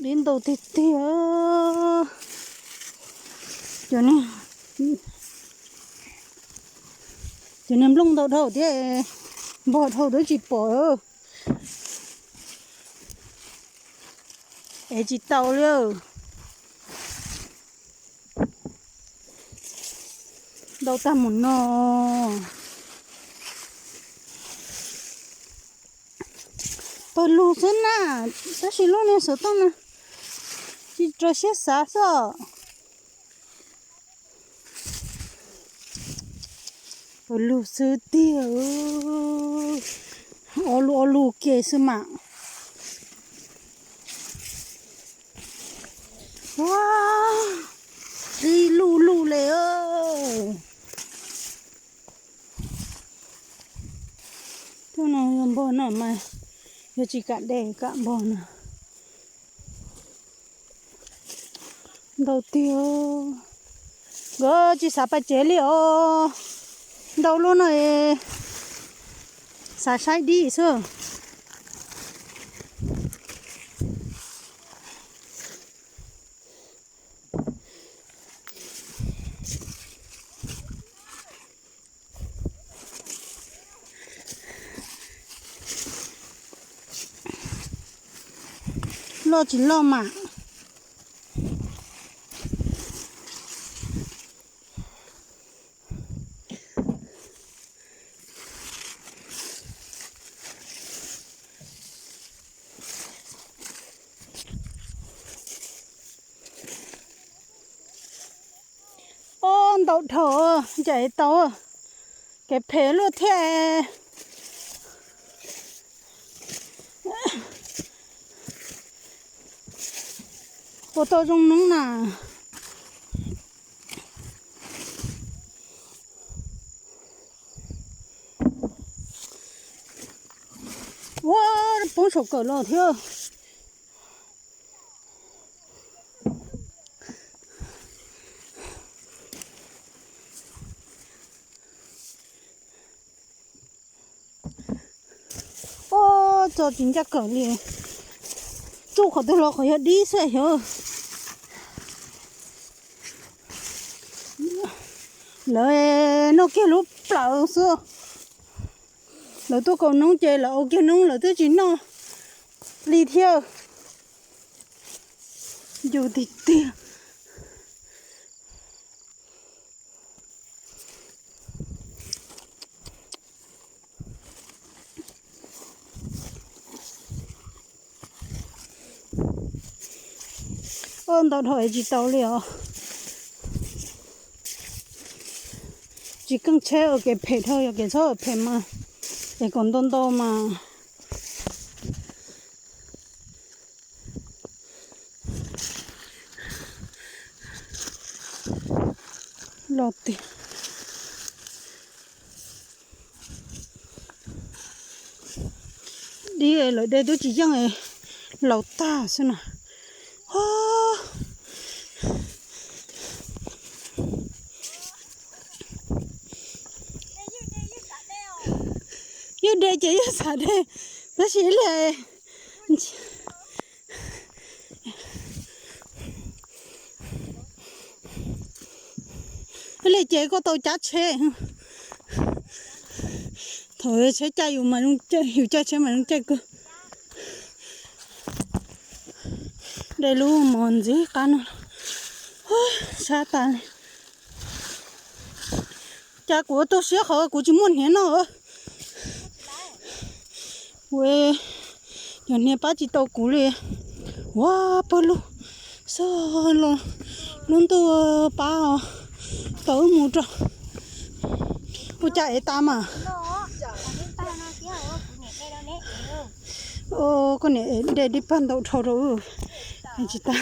Dib ntau tiag tiag. Cov niag nplooj ntau dhau thiab, npog dhau twb tsis pom. Es tsis tau li. Ntau tag mus no. Pawg lug xwb na, tab sis lub niag xov tooj no tsis rau siab xav xwb. Pawg lug xwb tiag. Ob lub ob lub ke xwb mas. Ua, qi luj luj le. Tus no yog npog no mas yog tsis kam de kam npog no. Ntau tiag. Nkawd tsis xav pais tsev li os. Ntau lub no, xav saib dib xwb. Loj tsis loj mas. Ob, ntau dhau, ncaim tau, kev phem luaj thiab. Puas tau zoo noob na. Ua, poob saum kawm los thiab. Ua, txo tsis ncaj kawm li. Txuj qhov twg los qhov yog dib xwb xyov. Lawv noj kiag lub plawv xwb. Lawv tuaj kaus noob ces lawv ua kiag noob lawv twb tsis noj li thiab. Yus tiag tiag. Ua, ntau dhau es tsis tau li os. Tsis keej tsheb ua kev phem dhau, yog kev txhob phem mas es kom ntau ntau mas. Los tiag. Dib lawv de twb tsis yeej, laus tag xwb na. Yeej de ces yeej xav de, tab sis li li ces koj tau cab tsheb. Thaum tsheb caij yus mas, yus caij tsheb mas zoo caij kawg. De lub mos ntxiv qab no, sab tas li. Cas kuv tu siab qhov kuv tsis muaj hniav noj. Ua, cov hniav pab tsis tau kuv li. Ua, pawg lug xwb los lub ntuj pab os, tau wb mus rau. Ua cas ev tas mas. Koj niam de dib pag ntau dhau rau wb, tsis tas.